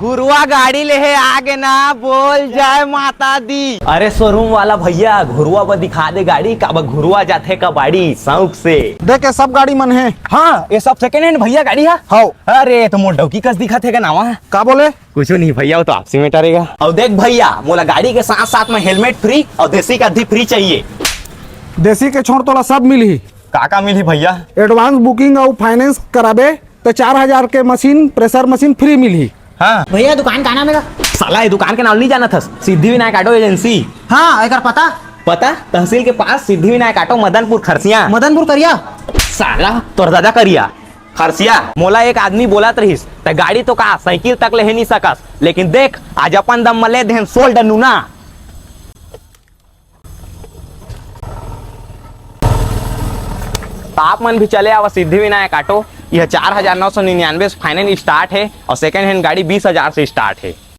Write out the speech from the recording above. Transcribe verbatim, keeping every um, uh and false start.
घुरुवा गाड़ी लेहे आगे ना, बोल जय माता दी। अरे शोरूम वाला भैया, घुरुवा बर दिखा दे गाड़ी, काबर घुरुवा जाथे कबाड़ी शौक से। देख, ये सब गाड़ी मन हे। हाँ, ये सब सेकंड हैंड भैया गाड़ी है। हाँ। अरे, तो मोर डौकी कस दिखत हे का नावा? का बोले? कुछ नहीं भैया, वो तो आपसी मैटर रहेगा। और देख भैया, मोला गाड़ी के साथ साथ में हेलमेट फ्री और देसी कद्दी फ्री चाहिए। देसी के छोड़, तोला सब मिलही। का का मिलही भैया? एडवांस बुकिंग अउ फाइनेंस कराबे त चार हजार के मशीन, प्रेशर मशीन फ्री मिलही। हाँ। भैया, दुकान का नाम हे? साला, ये दुकान के नाम नहीं जानत हस? Siddhi Vinayak auto agency. हाँ, एकर पता? पता? तहसील के पास, सिद्धि विनायक ऑटो, मदनपुर खरसिया। मदनपुर करिया। साला, तोर दादा करिया। खरसिया, मोला एक आदमी बोलत रहिस, त गाड़ी तो का, साइकिल तक ले हे नहीं सकस, लेकिन देख, आज अपन दम म ले देहन सोल्ड नूना। त आप मन भी चले आवा सिद्धि विनायक ऑटो। यह चार हजार नौ सौ निन्यानवे से फाइनेंस स्टार्ट हे और सेकंड हैंड गाड़ी बीस हजार से स्टार्ट हे।